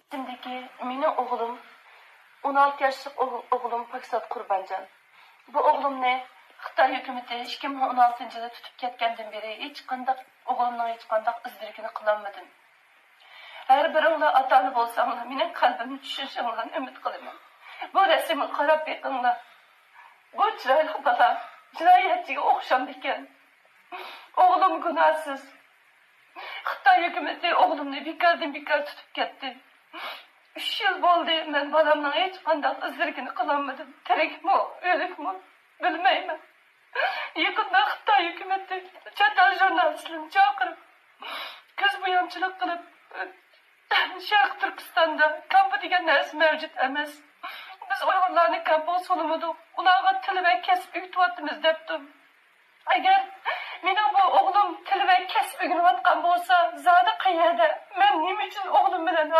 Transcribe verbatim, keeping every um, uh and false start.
ئىسىمدىكى مېنىڭ ئوغلۇم، ئون ئالتە ياشلىق ئوغ-، ئوغلۇم پاكىزات قۇربانجان. بۇ ئوغلۇمنى خىتاي ھۆكۈمىتى ئىككى مىڭ ئون ئالتىنچى يىلى تۇتۇپ كەتكەندىن بېرى ھېچقانداق، ئوغلۇمنىڭ ھېچقانداق ئىز-دېرىكىنى قىلالمىدىم. ھەر بىرىڭلار ئاتا-ئانا بولساڭلار، مېنىڭ قەلبىمنى چۈشىنىشىڭلارنى ئۈمىد قىلىمەن. بۇ رەسىمگە قاراپ بېقىڭلار. بۇ چىرايلىق بالا جىنايەتچىگە ئوخشامدىكەن. ئوغلۇم گۇناھسىز. خىتاي ھۆكۈمىتى ئوغلۇمنى بىكاردىن بىكار تۇتۇپ كەتتى. ئۈچ يىل بولدى، مەن بالامنىڭ ھېچقانداق ئىز-دېرىكىنى قىلالمىدىم. تىرىكمۇ، ئۆلۈكمۇ، بىلمەيمەن. يېقىندا خىتاي ھۆكۈمىتى چەت ئەل ژۇرنالىستلىرىنى چاقىرىپ، كۆز بويامچىلىق قىلىپ، شەرقىي تۈركىستاندا كامپا دېگەن نەرسە مەۋجۇت ئەمەس. بىز ئۇيغۇرلارنى كامپىغا سولىمىدۇق، ئۇلارغا تىل ۋە كەسىپ ئۆگىتىۋاتىمىز دەپتۇ. ئەگەر مېنىڭ بۇ ئوغلۇم تىل ۋە كەسىپ ئۆگىنىۋاتقان بولسا، زادى قەيەردە؟ مەن نېمە ئۈچۈن ئوغلۇم بىلەن